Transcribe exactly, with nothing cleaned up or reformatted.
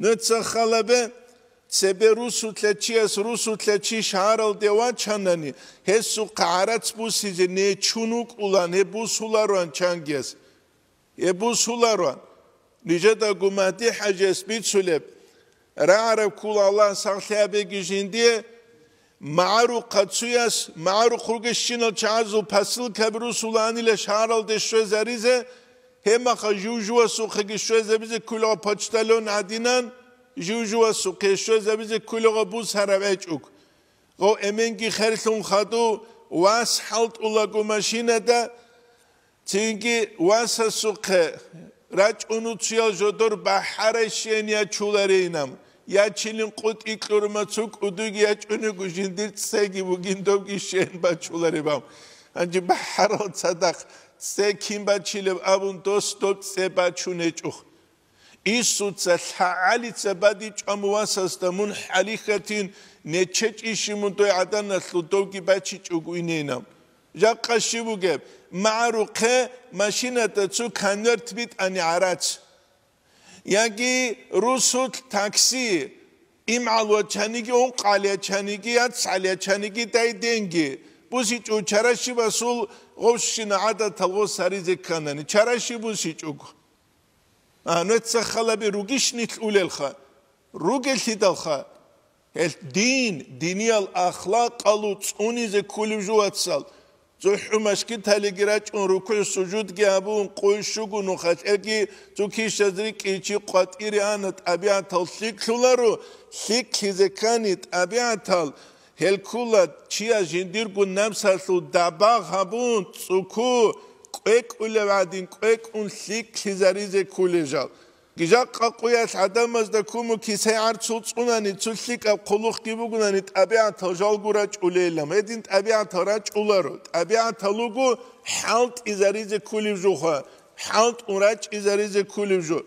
Нуца халабе, цебе русулъа чияс русулъа чи шагьаралде вачанани, гьесухъа гӀарац бусизе нечун вукӀулан, гьеб бусулароан чангияс. Гьеб бусулароан. Нижедаго Магьди-хӀажияс бицулеб, рагӀараб ккола Аллагь сахлъи гьабеги жиндие, магӀарухъа цуяс, магӀарухъ ругещинал чагӀазул посылкаби русулаанила шагьаралде щвезаризе, гьебмаха жув-жувасухъеги щвезабизе кколаго почтальон гӀадинан, жув-жувасухъе щвезабизе кколаго бусараб гӀечӀуг. Гъов эменги херлъун хадув вас хӀалтӀулаго машинада, цинги васасухъе рачӀун уцуял жодор бахӀарай щен ячуларейинам, ячилин къутӀи кьурма цо кӀудуги ячӀунего жиндир цӀеги бугин добги щен бачулареб гьав. Гьанже бахӀарал цадахъ цӀе кин бачилеб абун дос доб цӀе бачун гьечӀо. Инсуца лъагӀалица бадичӀо мун васасда, мун хӀалихьатин нечечӀищи мун дой гӀаданалъул довги бачичӀого инейинав. Жакъа щиб бугеб, магӀарухъе машинада цо конверт битӀани гӀарац. Яги русулъ такси, имгӀал вачаниги, ункъгӀал ячаниги, яцгӀал ячаниги дай денги. БусичӀо чара щибасул гъовщина гӀадатал гъос гьаризе кканани, чара щиб бусичӀого. А, нуца халаби ругищ нилъ улелха, ругеллъидалха. Гьел дин, диниял ахлакъалу цӀунизе ккулев жо, вацал. ЦохӀу машгиталиги рачӀун рукугӀ-сужудги гьабун, къуй щуго нухалъеги цо кищаз рикӀкӀичи къватӀире ана, тӀабигӀатал лъикӀлъуларо, лъикӀлъизе ккани тӀабигӀатал. Гьел ккула чияс жиндирго напсалъул дабагъ гьабун, цӀуку кӀвекӀулев гӀадин кӀвекӀун лъикӀлъизаризе ккулел жал. Гижакъа къуялъ гӀадамазда куму кисай гӀарцул цӀунани, цо лъикӀаб хъулухъги бугунани, тӀабигӀатал жалго рачӀулейилан. Гьедин тӀабигӀатал рачӀуларо. ТӀабигӀатал руго хӀалтӀизаризе ккулев жуха, хӀалтӀун рачӀизаризе ккулев жо.